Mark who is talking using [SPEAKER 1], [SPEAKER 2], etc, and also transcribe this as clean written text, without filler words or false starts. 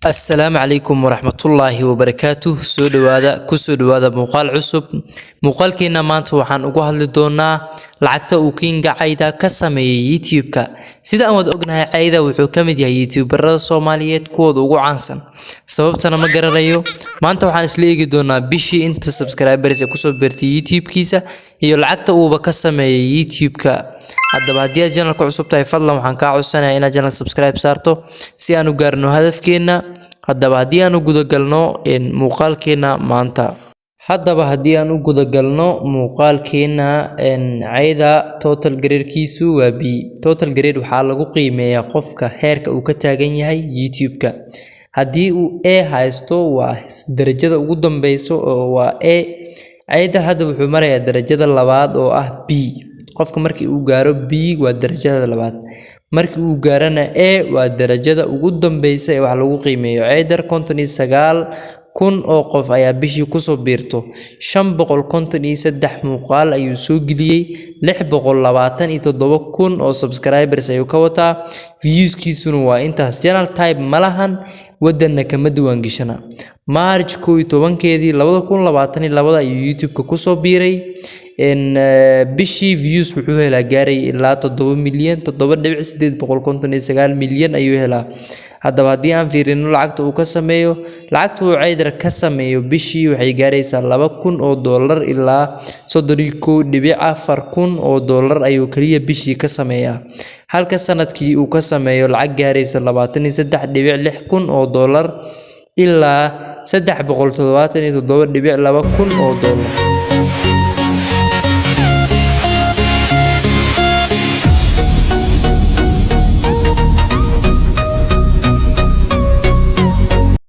[SPEAKER 1] Assalaamu calaykum waraxmatullaahi wabarakaatuh. Soo dhawaada, kusoo dhawaada muuqaal cusub. Muuqaalkeena maanta waxaan ugu hadli doonaa lacagta uu Kinga Cayda ka sameeyay YouTube-ka. Sida aan wada ognahay, Cayda wuxuu ka mid yahay YouTuberada Soomaaliyeed kuwooda ugu caansan. Sababtana ma garanayo. Maanta waxaan isla eegi doonaa bishii inta subscribers ee kusoo biirtay YouTube-kiisa iyo lacagta uuba ka sameeyay YouTube-ka. Haddaba, haddii aad channelka cusub tahay, fadlan waxaan kaa codsanayaa inaad channel subscribe saarto si aan u gaarno hadafkeena. Haddaba, haddii aan u gudagalno muuqaalkeena maanta. Haddaba, haddii aan u gudagalno muuqaalkeena, Cayda total grade-kiisu waa B. Total grade waxaa lagu qiimeeyaa qofka heerka uu ka taagan yahay YouTube-ka. Haddii uu A haysto, waa darajada ugu dambeyso oo waa A. Cayda hadda wuxuu marayaa darajada labaad oo ah B. Qofka markii uu gaaro B waa darajada labaad, markii uu gaarana A waa darajada ugu dambeysa ee wax lagu qiimeeyo. Ceydar 59,000 oo qof ayaa bishii kusoo biirto. 553 muuqaal ayuu soo geliyey. 627,000 oo subscribers ayuu ka wataa. Viewskiisuna waa intaas. Channel type ma lahan, wadanna kama diiwaangashana. March 11-keedii 2022 ayuu YouTube-ka kusoo biiray. Bishii views wuxuu helaa gaaraya ilaa 7 milyan, 7.859 milyan ayuu helaa. Haddaba, haddii aan fiirino lacagta uu ka sameeyo, lacagta uu Ceydar ka sameeyo bishii waxay gaaraysaa $2,000 ilaa 31.4 kun oo dollar ayuu kaliya bishii ka sameeyaa, halka sanadkii uu ka sameeyo lacag gaaraysa 23.6 kun oo dollar ilaa 377.2 kun oo dollar.